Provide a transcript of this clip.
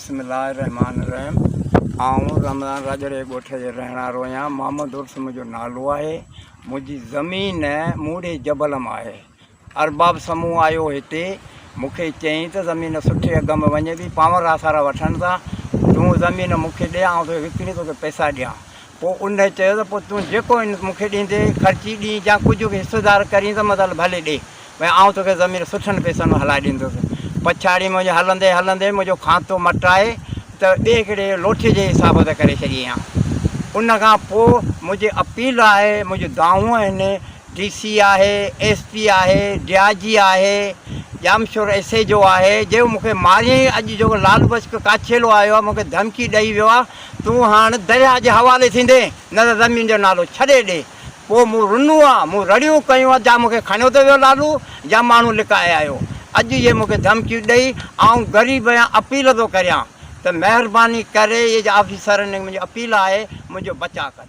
بسم الله الرحمٰن الرحيم آئون رمضان راڄڙي ڳوٺ جي رهڻ وارو آهيان محمد عرس منهنجو نالو آهي منهنجي زمين موڙي جبل مان آهي ارباب سمون آيو هتي مون کي چيائين ته زمين سٺي اگهه ۾ وڃي پئي پانور آسارا وٺن ٿا تون زمين مون کي ڏي آئون توکي وڪڻي توکي پئسا ڏيان پوء ان چيو ته پوء تون جيڪو مون کي ڏيندي خرچي ڏين يا ڪجهه به حصيدار ڪرين ته مطلب ڀلي ڏي ڀئي آئون توکي زمين سٺن پئسن ۾ هلائي ڏيندس. پڇاڙي منهنجي هلندي هلندي منهنجو کاتو مٽائي ته ٻئي هڪڙي لوٺي جي حساب تي ڪري ڇڏيائين. ان کان پوء منهنجي اپيل آهي، منهنجون دانهون آهن، ڊي سي آهي، ايس پي آهي، ڊي I جي آهي، ڄامشورو ايس ايچ او آهي، جيڪو مون کي ماريائين اڄ جيڪو لال بخش ڪاڇيلو آيو آهي مون کي ڌمڪي ڏئي ويو آهي تون هاڻ درياهه جي حوالي ٿيندين نه ته زمين جو نالو ڇڏي ڏي. پوء مون رنو آ، مون رڙيون ڪيون آ، جا مون کي کڻيو ته ويو لالو، جا ماڻهو لڪائي آيو. اڄ اهي مون کي ڌمڪيون ڏئي، آئون غريب آهيان، اپيل ٿو ڪريان ته مهرباني ڪري اهي جا آفيسرن کي منهنجي اپيل آهي، منهنجو بچاء ڪن.